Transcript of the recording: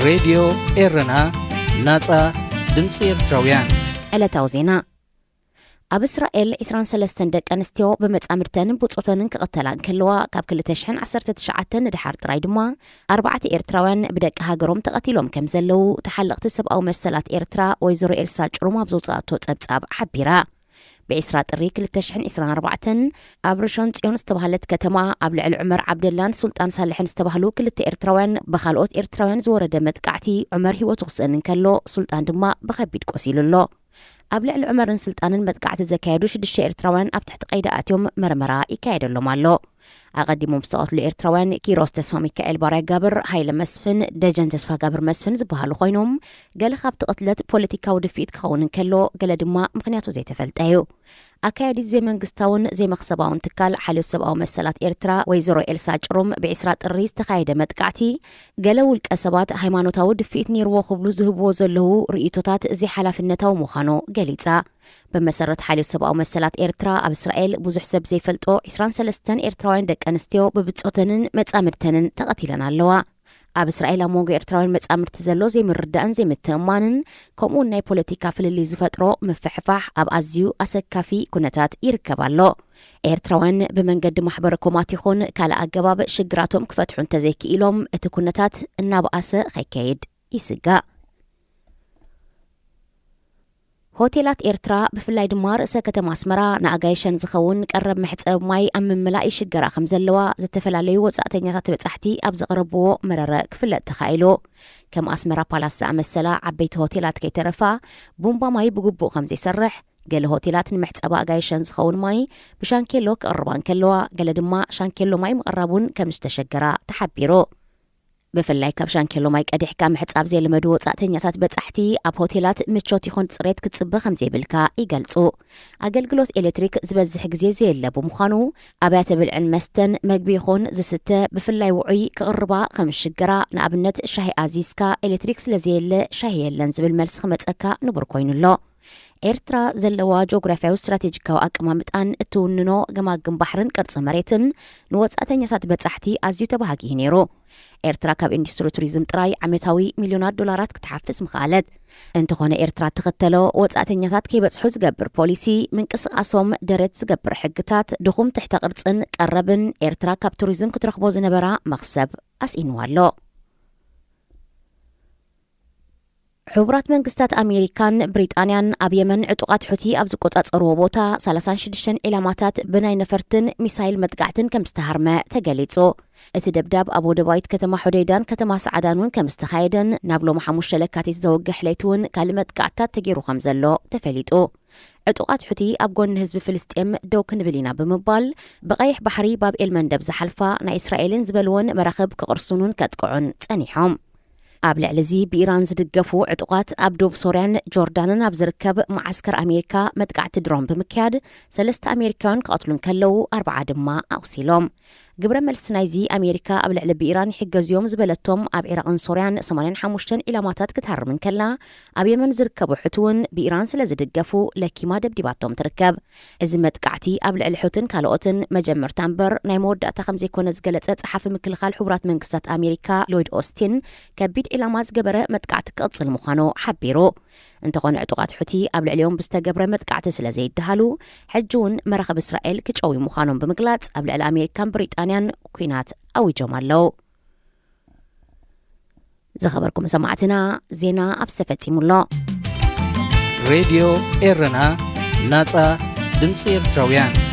ሬድዮ ኤረና፣ ናጻ ድምጺ ኤርትራውያን። ዕለታዊ ዜና። ኣብ እስራኤል ዕስራን ሰለስተን ደቂ ኣንስትዮ ብመጻምድተንን ብጾተንን ክቕተላ እንከለዋ፣ ካብ ክልተ ሽሕን ዓሰርተ ትሽዓተን ንድሓር ጥራይ ድማ ኣርባዕተ ኤርትራውያን ብደቂ ሃገሮም ተቐቲሎም ከም ዘለዉ ተሓለቕቲ ሰብኣዊ መሰላት ኤርትራ ወይዘሮ ኤልሳ ጭሩም ኣብ ዘውጽኣቶ ጸብጻብ ሓቢራ። ብዒስራ ጥሪ ክልተ ሽሕን ዕስራን ኣርባዕተን ኣብ ርሾን ጽዮን ዝተባህለት ከተማ ኣብ ልዕሊ ዑመር ዓብደላን ሱልጣን ሳልሕን ዝተባህሉ ክልተ ኤርትራውያን ብኻልኦት ኤርትራውያን ዝወረደ መጥቃዕቲ ዑመር ህይወቱ ክስእን እንከሎ፣ ሱልጣን ድማ ብኸቢድ ቆሲሉ ኣሎ። ኣብ ልዕሊ ዑመርን ስልጣንን መጥቃዕቲ ዘካየዱ ሽዱሽተ ኤርትራውያን ኣብ ትሕቲ ቀይዲ ኣትዮም መርመራ ይካየደሎም ኣሎ። ኣቐዲሞም ዝተቐትሉ ኤርትራውያን ኪሮስ ተስፋ ሚካኤል፣ ባርያ ጋብር፣ ሃይለ መስፍን፣ ደጀን ተስፋ ጋብር መስፍን ዝበሃሉ ኮይኖም፣ ገለ ካብቲ ቅትለት ፖለቲካዊ ድፍኢት ክኸውን እንከሎ፣ ገለ ድማ ምኽንያቱ ዘይተፈልጠ እዩ። ኣካያዲት ዘይመንግስታውን ዘይመኽሰባውን ትካል ሓልዮት ሰብኣዊ መሰላት ኤርትራ ወይዘሮ ኤልሳ ጭሩም፣ ብዒስራ ጥሪ ዝተኻየደ መጥቃዕቲ ገለ ውልቀ ሰባት ሃይማኖታዊ ድፍኢት ነይርዎ ክብሉ ዝህብዎ ዘለዉ ርእይቶታት ዘይሓላፍነታዊ ምዃኑ ገሊጻ። ብመሰረት ሓልዮት ሰብኣዊ መሰላት ኤርትራ፣ ኣብ እስራኤል ብዙሕ ሰብ ዘይፈልጦ ዕስራን ሰለስተን ኤርትራውያን ደቂ ኣንስትዮ ብብጾተንን መጻምድተንን ተቐቲለን ኣለዋ። ኣብ እስራኤል ኣብ መንጎ ኤርትራውያን መጻምድቲ ዘሎ ዘይምርዳእን ዘይምትእምማንን፣ ከምኡውን ናይ ፖለቲካ ፍልልይ ዝፈጥሮ ምፍሕፋሕ ኣብ ኣዝዩ ኣሰካፊ ኩነታት ይርከብ ኣሎ። ኤርትራውያን ብመንገዲ ማሕበረ ኮማት ይኹን ካልእ ኣገባብ ሽግራቶም ክፈትሑ እንተዘይክኢሎም፣ እቲ ኩነታት እናበኣሰ ከይከይድ ይስጋእ። ሆቴላት ኤርትራ፣ ብፍላይ ድማ ርእሰ ከተማ ኣስመራ፣ ንኣጋይሸን ዝኸውን ቀረብ መሕጸቢ ማይ ኣብ ምምላእ ይሽገራ ከም ዘለዋ ዝተፈላለዩ ወጻእተኛታት በጻሕቲ ኣብ ዘቕረብዎ መረረ ክፍለጥ ተኻኢሉ። ከም ኣስመራ ፓላስ ዝኣመሰላ ዓበይቲ ሆቴላት ከይተረፋ፣ ቡምባ ማይ ብግቡእ ከም ዘይሰርሕ፣ ገለ ሆቴላት ንመሕጸቢ ኣጋይሸን ዝኸውን ማይ ብሻንኬሎ ክቕርባ እንከለዋ፣ ገለ ድማ ሻንኬሎ ማይ ምቕራብ እውን ከም ዝተሸገራ ተሓቢሩ። ብፍላይ ካብ ሻንኬሎ ማይ ቀዲሕካ ምሕጻብ ዘይለመዱ ወጻእተኛታት በጻሕቲ፣ ኣብ ሆቴላት ምቾት ይኹን ጽሬት ክትጽበ ከም ዘይብልካ ይገልጹ። ኣገልግሎት ኤሌክትሪክ ዝበዝሕ ግዜ ዘየለ ብምዃኑ፣ ኣብያተ ብልዕን መስተን መግቢ ይኹን ዝስተ ብፍላይ ውዑይ ክቕርባ ከም ዝሽገራ፣ ንኣብነት ሻሂ ኣዚዝካ ኤሌክትሪክ ስለ ዘየለ ሻሂ የለን ዝብል መልሲ ክመጸካ ንቡር ኮይኑ ኣሎ። ኤርትራ ዘለዋ ጂኦግራፍያዊ ስትራቴጂካዊ ኣቀማምጣን እትውንኖ ገማግም ባሕርን ቅርጺ መሬትን ንወጻእተኛታት በጻሕቲ ኣዝዩ ተባሃጊ እዩ ነይሩ። ኤርትራ ካብ ኢንዱስትሪ ቱሪዝም ጥራይ ዓመታዊ ሚልዮናት ዶላራት ክትሓፍስ ምኽኣለት። እንተኾነ ኤርትራ እትኽተሎ ወጻእተኛታት ከይበጽሑ ዝገብር ፖሊሲ፣ ምንቅስቓሶም ደረት ዝገብር ሕግታት፣ ድኹም ትሕተ ቅርጽን ቀረብን ኤርትራ ካብ ቱሪዝም ክትረኽቦ ዝነበራ መኽሰብ ኣስኢንዋ ኣሎ። ሕቡራት መንግስታት ኣሜሪካን ብሪጣንያን ኣብ የመን ዕጡቓት ሑቲ ኣብ ዝቆጻጸርዎ ቦታ ሰላሳን ሽዱሽተን ዒላማታት ብናይ ነፈርትን ሚሳይል መጥቃዕትን ከም ዝተሃርመ ተገሊጹ። እቲ ደብዳብ ኣብ ወደባዊት ከተማ ሑደይዳን ከተማ ሰዓዳን እውን ከም ዝተኻየደን ናብ ሎሚ ሓሙሽተ ለካቲት ዘወግሕ ለይቲ እውን ካልእ መጥቃዕትታት ተገይሩ ከም ዘሎ ተፈሊጡ። ዕጡቓት ሑቲ ኣብ ጎኒ ህዝቢ ፍልስጤም ደው ክንብል ኢና ብምባል ብቐይሕ ባሕሪ ባብ ኤል መንደብ ዝሓልፋ ናይ እስራኤልን ዝበልወን መራኽብ ክቕርሱኑን ከጥቅዑን ጸኒሖም። ኣብ ልዕሊ እዚ ብኢራን ዝድገፉ ዕጡቓት ኣብ ዶብ ሶርያን ጆርዳንን ኣብ ዝርከብ መዓስከር ኣሜሪካ መጥቃዕቲ ድሮን ብምክያድ ሰለስተ ኣሜሪካውያን ክቐትሉ እንከለዉ ኣርብዓ ድማ ኣቑሲሎም። ግብረ መልሲ ናይዚ ኣሜሪካ ኣብ ልዕሊ ብኢራን ይሕገዙ እዮም ዝበለቶም ኣብ ዒራቕን ሶርያን ሰማንያን ሓሙሽተን ዒላማታት ክትሃርም እንከላ ኣብ የመን ዝርከቡ ሑቲ እውን ብኢራን ስለ ዝድገፉ ለኪማ ደብዲባቶም ትርከብ። እዚ መጥቃዕቲ ኣብ ልዕሊ ሑትን ካልኦትን መጀመርታ እምበር ናይ መወዳእታ ከም ዘይኮነ ዝገለጸ ጸሓፊ ምክልኻል ሕቡራት መንግስታት ኣሜሪካ ሎይድ ኦስቲን ከቢድ ዒላማ ዝገበረ መጥቃዕቲ ክቕጽል ምዃኑ ሓቢሩ። እንተኾነ ዕጡቓት ሑቲ ኣብ ልዕሊኦም ብዝተገብረ መጥቃዕቲ ስለ ዘይደሃሉ ሕጂ እውን መራኽብ እስራኤል ክጨውዩ ምዃኖም ብምግላጽ ኣብ ልዕሊ ኣሜሪካን ብሪጣንያን ኲናት ኣዊጆም ኣለዉ። ዝኸበርኩም ሰማዕትና ዜና ኣብ ተፈጺሙ ኣሎ። ሬድዮ ኤረና፣ ናጻ ድምጺ ኤርትራውያን።